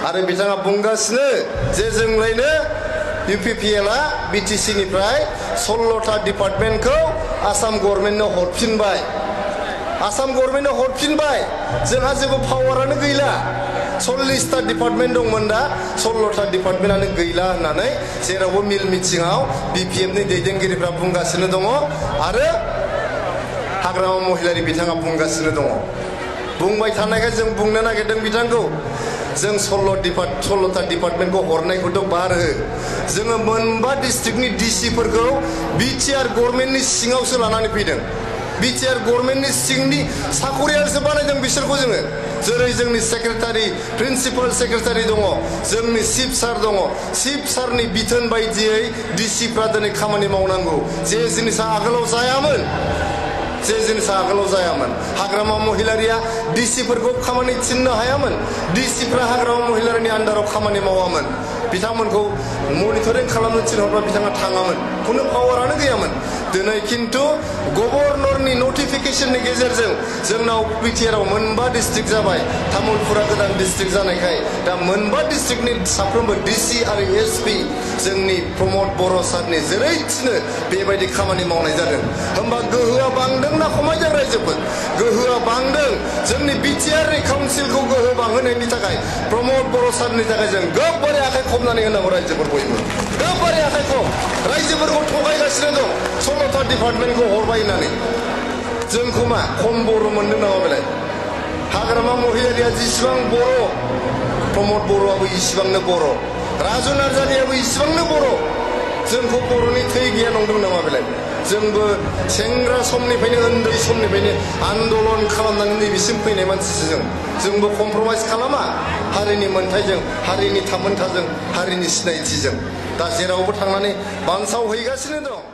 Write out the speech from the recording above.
आरो बिथाङा बुंगासिनो जे जोंलायनो UPPLआ BTCनिफ्राय 16टा डिपार्टमेन्टखौ आसाम गभर्नमेन्टनो हरफिनबाय। आसाम गभर्नमेन्टनो हरफिनबाय। जोंहा जेबो पावारानो गैला। 40टा डिपार्टमेन्ट दंमोन, दा 16टा डिपार्टमेन्टआनो गैला होननानै जेरावबो मिल मिटिङाव BPFनि दैदेनगिरिफ्रा बुंगासिनो दङ आरो हाग्रामा महिलारि बिथाङा बुंगासिनो दङ। बुंबाय थानायखाय जों बुंनो नागिरदों बिथांखौ, जों 16टा डिपार्टमेन्टखौ हरनायखौथ' बार हो। जोङो मोनबा डिस्ट्रिक्टनि DCफोरखौ BTR गभर्नमेन्टनि सिङावसो लानानै फैदों। BTR गभर्नमेन्टनि सिंनि साखरियालसो बानायदों बिसोरखौ जोङो। जेरै जोंनि सेक्रेटारि, प्रिन्सिपाल सेक्रेटारि दङ, जोंनि चिफ सार दङ। चिफ सारनि बिथोन बायदियै DCफ्रा दिनै खामानि मावनांगौ। जे जिनिसा आगोलाव जायामोन, हाग्रामा महिलारिया DCफोरखौ खामानि थिननो हायामोन। DCफ्रा हाग्रामा महिलारिनि आन्दाराव खामानि मावामोन। बिथांमोनखौ मनिटरिं खालामनो थिनहरबा बिथाङा थाङामोन, खुनु पावारानो गैयामोन। दिनै खिन्थु गभर्नरनि नटिफिकेशननि गेजेरजों जोंनाव BTRआव मोनबा डिस्ट्रिक्ट जाबाय। तामुलपुरा गोदान डिस्ट्रिक्ट जानायखाय दा मोनबा डिस्ट्रिक्टनि साफ्रोमबो DC आरो SP जोंनि प्रमद बर' सारनि जेरै थिनो बेबायदि खामानि मावनाय जादों। होमबा गोहोआ बांदों ना खमायदों रायजोफोर? गोहोआ बांदों। जोंनि BTRनि काउन्सिलखौ गोहो बांहोनायनि थाखाय प्रमद बर' सारनि थाखाय जों गोबारै आखाइ खबनानै होनांगौ। रायजोफोर बयबो गोबारै आखाइ खब। रायजोफोरखौ थगायगासिनो दं 16टा डिपार्टमेन्टखौ हरबाय होननानै। जोंखौ मा खम बर' मोनदों नामा बेलाय? हाग्रामा महिलारिया जेसेबां बर', प्रमद बर'आबो इसिबांनो बर', राजु नार्जारियाबो इसिबांनो बर'। जोंखौ बर'नि थै गैया नंदों नामा बेलाय? जोंबो सेंग्रा समनिफ्रायनो, उन्दै समनिफ्रायनो आन्दलन खालामनानै नैबेसिम फैनाय मानसिसो जोंबो कमप्रमाइज खालामा हारिनि मोन्थाइजों, हारिनि थामोन्थाजों, हारिनि सिनायथिजों। दा जेरावबो थांनानै बानसाव हैगासिनो दं।